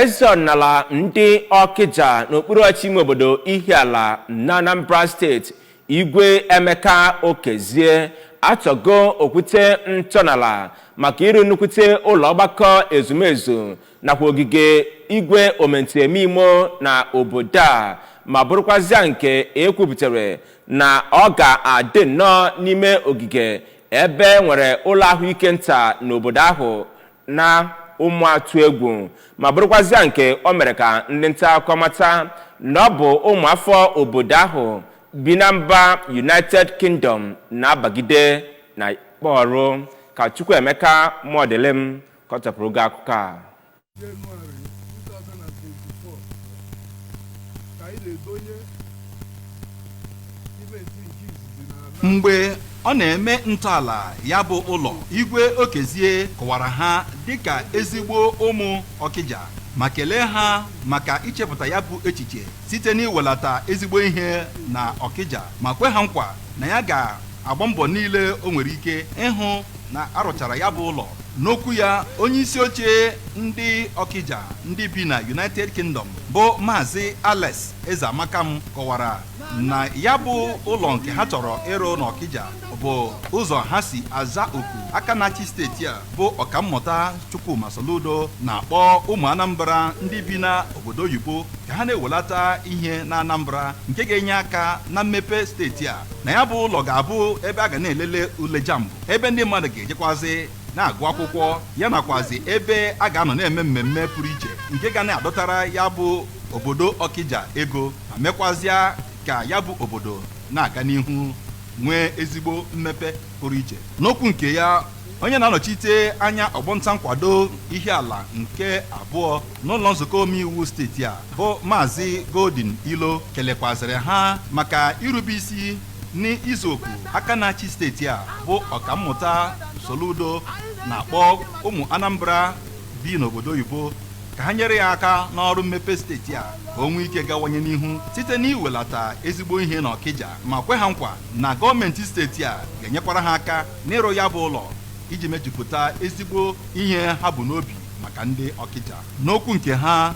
Eze ọdịnala ndị Ọkịja n'okpuru ọchịchị ime obodo Ihiala na Anambra Steeti, Igwe Emeka Okezie, atọgo okwute ntọala maka ịrụ nnukwute ụlọ ọgbakọ ezumezu nakwa ogige igwe omentuemeimo na obodo a, ma bụrụkwazịa nke ekwupụtara na ọ ga-adị nnọọ n'ime ogige ebe e nwere ụlọ ahụike nta n'obodo ahụ na Ụmụatụegwu, ma bụrụkwazịa nke o mere ka ndị nta akụkọ mata na ọ bụ ụmụafọ obodo ahụ bi na mba United Kingdom na-abagide na kpọrụ ka Chukwuemeka Mọdịlịm kọtapụrụ gị akụkọ a. Jenụwarị 2024 ka anyị na-edonye simenti nke izizi na Mgbe ọ na-eme ntọala ya bụ ụlọ, Igwe Okezie kọwara ha dịka ezigbo ụmụ Ọkịja ma kelee ha maka ichepụta ya bụ echiche site n'iwelata ezigbo ihe na Ọkịja, ma kwe ha nkwa na ya ga-agba mbọ niile o nwere ike ịhụ na arụchara ya bụ ụlọ. N'okwu ya, onye isi oche ndị Ọkịja ndị bi na United Kingdom bụ Maazị Alex Ezeamakam kọwara na ya bụ ụlọ nke ha chọrọ ịrụ n'Ọkịja bụ ụzọ ha si aza oku aka na-achị steeti a bụ Ọkammụta Chukwuma Soludo na-akpọ ụmụ Anambra ndị bi na obodo oyibo ka ha na-ewelata ihe na Anambra nke ga-enye aka na mmepe steeti a, na ya bụ ụlọ ga-abụ ebe a ga na-elele ule JAMB, ebe ndị mmadụ ga-ejekwazi na-agụ akwụkwọ, ya nakwazi ebe a ga-anọ na-eme mmemme pụrụ iche nke ga na-adọtara ya bụ obodo Ọkịja ego ma mekwazịa ka ya bụ obodo na-aga n'ihu nwee ezigbo mmepe pụrụ iche. N'okwu nke ya, onye na-anọchite anya ọgbọnta nkwado Ihiala nke abụọ n'ụlọ nzukọ omeiwu steeti a bụ Maazị Golden Ilo kelekwazịrị ha maka irube isi n'izu oku aka na-achị steeti a bụ Ọkammụta Soludo na-akpọ ụmụ Anambra bi n'obodo oyibo ka ha nyere ya aka n'ọrụ mmepe steeti a ka o nwee ike gawanye n'ihu site n'iwelata ezigbo ihe n'Ọkịja, ma kwe ha nkwa na gọọmenti steeti a ga-enyekwara ha aka n'ịrụ ya bụ ụlọ iji mejupụta ezigbo ihe ha bụ n'obi maka ndị Ọkịja. N'okwu nke ha,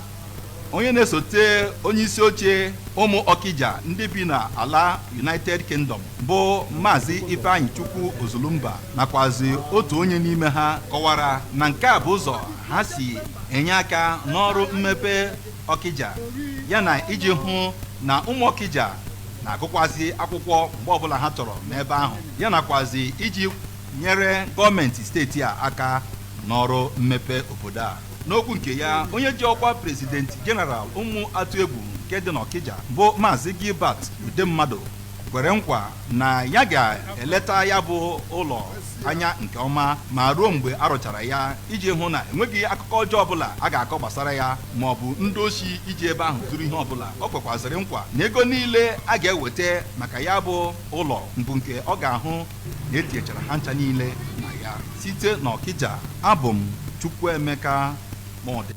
onye na-esote onye isi oche ụmụ Ọkịja ndị bi na ala United Kingdom bụ Maazị Ifeanyị Chukwu Ozulumba nakwazi otu onye n'ime ha kọwara na nke a bụ ụzọ ha si enye aka n'ọrụ mmepe Ọkịja, ya na iji hụ na ụmụ Ọkịja na-agụkwazi akwụkwọ mgbe ọbụla ha chọrọ n'ebe ahụ, ya nakwazi iji nyere gọọmenti steeti a aka n'ọrụ mmepe obodo a. N'okwu nke ya, onye ji ọkwa president general ụmụ atụ egwu nke dị n'Ọkịja bụ Maazị Gilbert Udemmadụ kwere nkwa na ya ga-eleta ya bụ ụlọ anya nke ọma ma ruo mgbe a rụchara ya, iji hụ na enweghị akụkọ ọjọọ ọbụla a ga-akọ gbasara ya ma ọ bụ ndị oshi iji ebe ahụ zuru ihe ọbụla. O kwekwazịrị nkwa na ego niile a ga-eweta maka ya bụ ụlọ mbụ nke ọ ga-ahụ na etinyechara ha ncha niile na ya. Site n'Ọkịja, abụ m Chukwuemeka Mọdị.